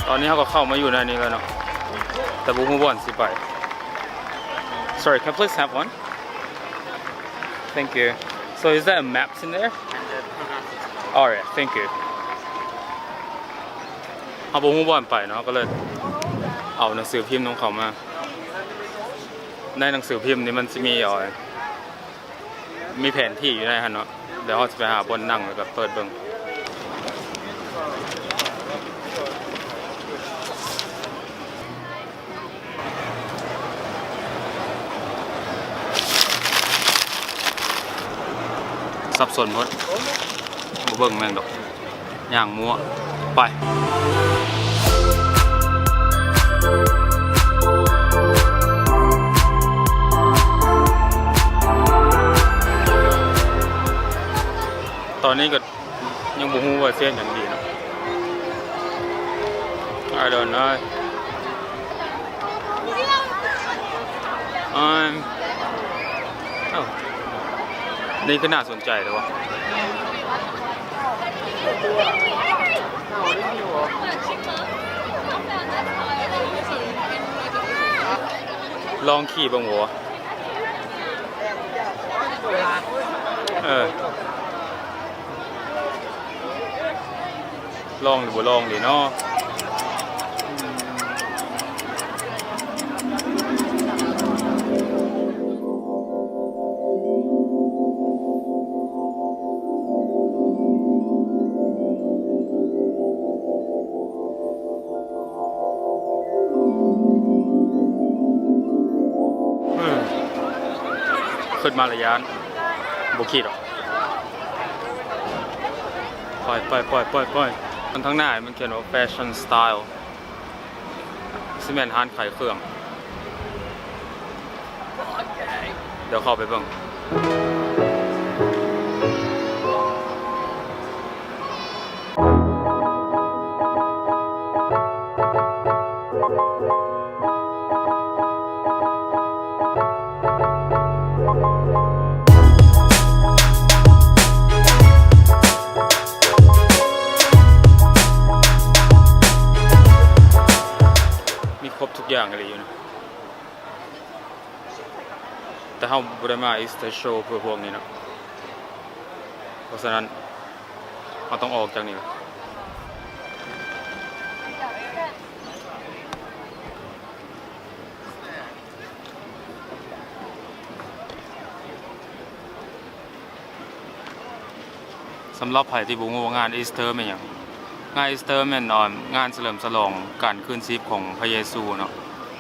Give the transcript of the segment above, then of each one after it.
ຕອນນີ້ເຮົາກໍເຂົ້າມາຢູ່ໃນນີ້ແລ້ວເນາະ ແຕ່ບໍ່ຮູ້ບ່ອນຊິໄປ. Sorry, can I please have one? Thank you. So is there a maps in there? All right, thank you. ເຮົາບໍ່ຮູ້ບ່ອນໄປເນາະ ກໍເລີຍເອົາໜັງສືພິມຂອງເຂົາມາ. ໃນໜັງສືພິມນີ້ມັນຊິມີ ເອີ ມີແຜນທີ່ຢູ່ໃນຫັ້ນເນາະ. ດຽວເຮົາຊິໄປຫາບ່ອນນັ່ງ ແລ້ວກໍເປີດເບິ່ງ. ສັບສົນໝົດ ບໍ່ເບິ່ງແມ່ນດອກ. ຍ່າງມົ້ວໄປ. ຕອນນີ້ກໍຍັງບໍ່ຮູ້ວ່າຊິເຮັດຫຍັງດີເນາະ. I don't know. ອາ ເອົ້າ ນີ້ຄືໜ້າສົນໃຈເດ້ວະ. ລອງຂີ່ເບິ່ງບໍ່? ເອີ ລອງຫຼືບໍ່ລອງດີເນາະ. ເອີ ຂຶ້ນມາລະຢ້ານ ບໍ່ຂີ່ດອກ. ໄປ ໄປ ໄປ ໄປ ໄປ. ມັນທາງໜ້າມັນຂຽນວ່າ Fashion Style ຊິແມ່ນຮ້ານຂາຍເຄື່ອງ. ດຽວເຂົ້າໄປເບິ່ງ. ມີຄົບທຸກຢ່າງອີ່ຫຼີຢູ່ນະ. ແຕ່ເຮົາບໍ່ໄດ້ມາ Easter Show ເພື່ອພວກນີ້ເນາະ. ເພາະສະນັ້ນ ເຮົາຕ້ອງອອກຈາກນີ້ລະ. ສຳລັບໃຜທີ່ບໍ່ຮູ້ວ່າງານ Easter ແມ່ນຫຍັງ, ງານ Easter ແມ່ນ ເອີ່ ງານສະເຫຼີມສະຫຼອງການຄືນຊີບຂອງພະເຢຊູເນາະ,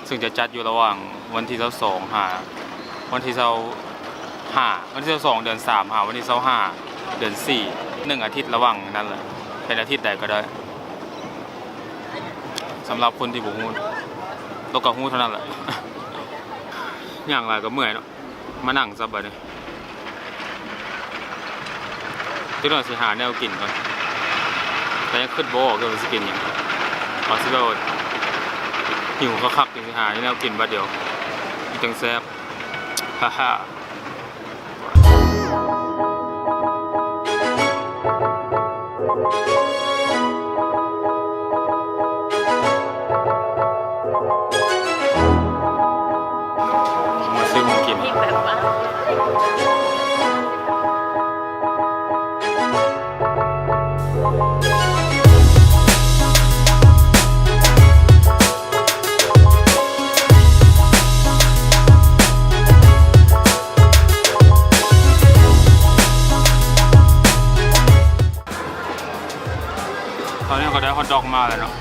ເຊິ່ງຈະຈັດຢູ່ລະຫວ່າງວັນທີຊາວສອງ ຫາວັນທີຊາວຫ້າ, ວັນທີຊາວສອງ ເດືອນສາມ ຫາວັນທີຊາວຫ້າ ເດືອນສີ່, ໜຶ່ງອາທິດລະຫວ່າງນັ້ນແຫຼະ, ເປັນອາທິດໃດກໍໄດ້. ສຳລັບຄົນທີ່ບໍ່ຮູ້ ໂຕກໍຮູ້ເທົ່ານັ້ນແຫຼະ. ຍ່າງຫຼາຍກໍເມື່ອຍເນາະ. ມານັ່ງຊະບາດນີ້. ຈັກໜ່ອຍຊິຫາແນວກິນກ່ອນ, ແຕ່ຍັງຄິດບໍ່ອອກເລີຍວ່າຊິກິນຫຍັງ. ວ່າຊິແບບວ່າຫິວຄັກໆ ຈັ່ງຊິຫາແນວກິນບາດດຽວ ມັນຈັ່ງແຊບ. ຮາໆ. ມາຊື້ຂອງກິນ. ຕອນນີ້ເຮົາກໍໄດ້ຮອດດອກມາແລ້ວເນາະ,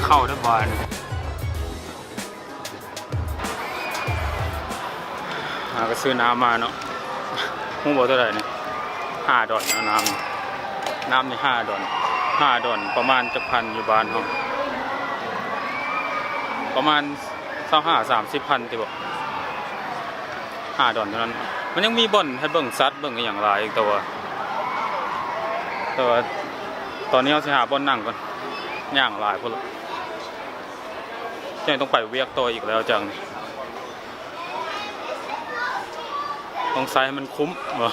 ເຂົ້າໄດ້ບາດນີ້. ຫາກໍຊື້ນ້ຳມາເນາະ, ຮູ້ບໍ່ເທົ່າໃດນີ້? ຫ້າດອນເນາະ ນ້ຳ, ນ້ຳນີ້ຫ້າດອນ. ຫ້າດອນປະມານຈັກພັນຢູ່ບ້ານເຮົາ? ປະມານຊາວຫ້າ ສາມສິບພັນຕິບໍ? ຫ້າດອນເທົ່ານັ້ນ. ມັນຍັງມີບ່ອນໃຫ້ເບິ່ງສັດເບິ່ງອີ່ຫຍັງຫຼາຍອີກ ແຕ່ວ່າ ແຕ່ວ່າຕອນນີ້ເຮົາຊິຫາບ່ອນນັ່ງກ່ອນ ຍ່າງຫຼາຍໂພດລະ. ຍັງຕ້ອງໄປວຽກຕໍ່ອີກແລ້ວຈັ່ງນີ້ ຕ້ອງໃຊ້ໃຫ້ມັນຄຸ້ມເນາະ.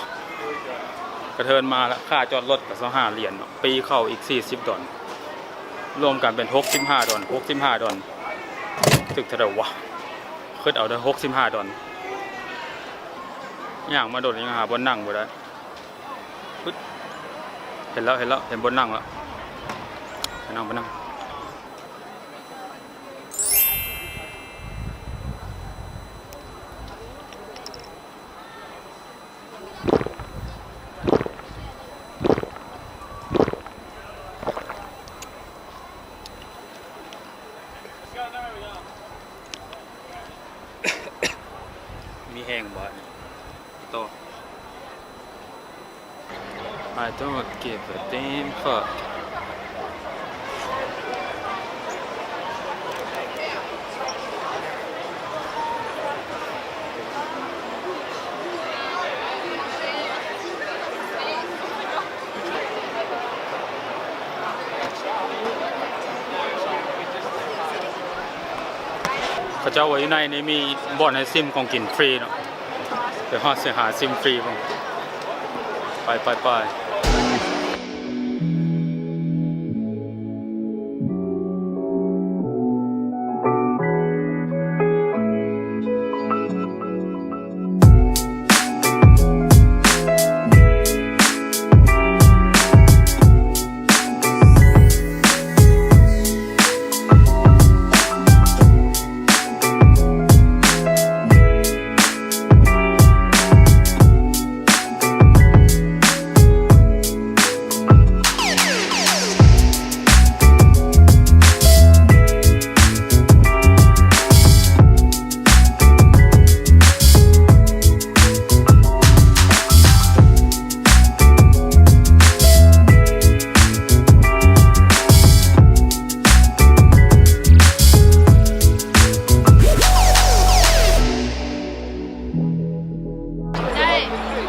ກະເທີນມາລະ ຄ່າຈອດລົດກະຊາວຫ້າຫຼຽນເນາະ ປີ້ເຂົ້າອີກສີ່ສິບດອນ ລວມກັນເປັນຫົກສິບຫ້າດອນ. ຫົກສິບຫ້າດອນ ຖືກເທົ່າໃດວະ? ຄຶດເອົາເດີ ຫົກສິບຫ້າດອນ. ຍ່າງມາດົນຍັງຫາບ່ອນນັ່ງບໍ່ໄດ້. ປຶດ ເຫັນແລ້ວ ເຫັນແລ້ວ ເຫັນບ່ອນນັ່ງແລ້ວ. ໄປນັ່ງ ໄປນັ່ງ. ມີແຮງບໍ່? ຕໍ່. I don't give a damn fuck. ເຂົາເຈົ້າວ່າຢູ່ໃນນີ້ມີບ່ອນໃຫ້ຊິມຂອງກິນຟຣີເນາະ. ດຽວເຮົາຊິຫາຊິມຟຣີເບິ່ງ. ໄປ ໄປ ໄປ.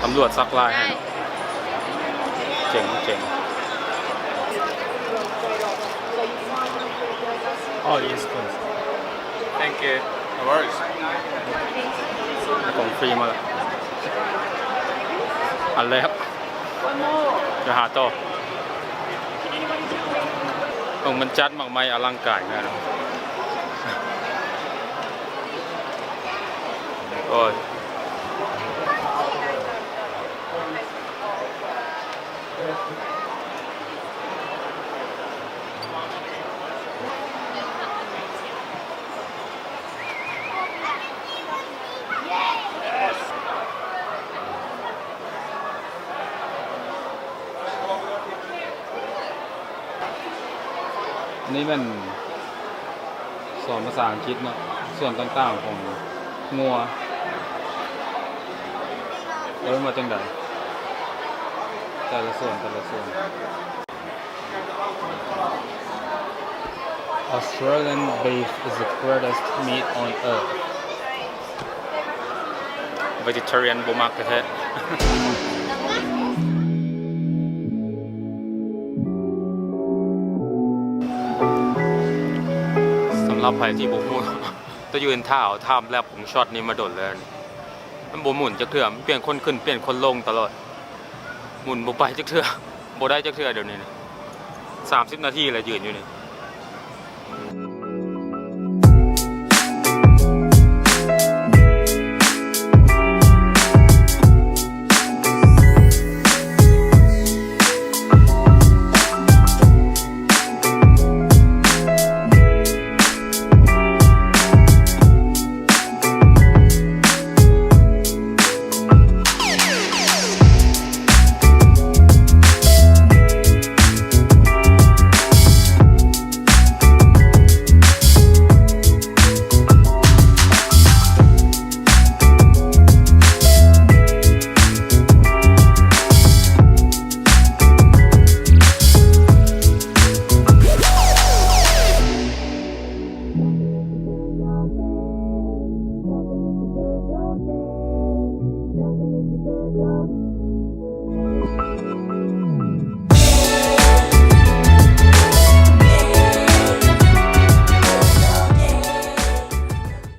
ຕຳຫຼວດສັກລາຍໃຫ້ເນາະ. ເຈັງ ເຈັງ. Oh, yes, please. Thank you. No worries. ຂອງຟຣີມາແລ້ວ ອັນແລກ. ໄປຫາຕໍ່. ເບິ່ງມັນຈັດໝາກໄມ້ອະລັງການຂະໜາດນັ້ນ. ໂອ້ຍ. ອັນນີ້ແມ່ນສອນພາສາອັງກິດເນາະ ສ່ວນຕ່າງໆຂອງງົວ ເອີ້ນວ່າຈັ່ງໃດ ແຕ່ລະສ່ວນ ແຕ່ລະສ່ວນ. Australian beef is the greatest meat on earth. Vegetarian ບໍ່ມັກແທ້ໆ. ສຳລັບໃຜທີ່ບໍ່ຮູ້ ຕະຢືນຖ້າເອົາ time lapse ຂອງຊັອດນີ້ມາດົນແລ້ວ ມັນບໍ່ໝູນຈັກເທື່ອ ມັນປ່ຽນຄົນຂຶ້ນປ່ຽນຄົນລົງຕະຫຼອດ ໝູນບໍ່ໄປຈັກເທື່ອ ບໍ່ໄດ້ຈັກເທື່ອ. ດຽວນີ້ນະ ສາມສິບນາທີແລ້ວຢືນຢູ່ນີ້.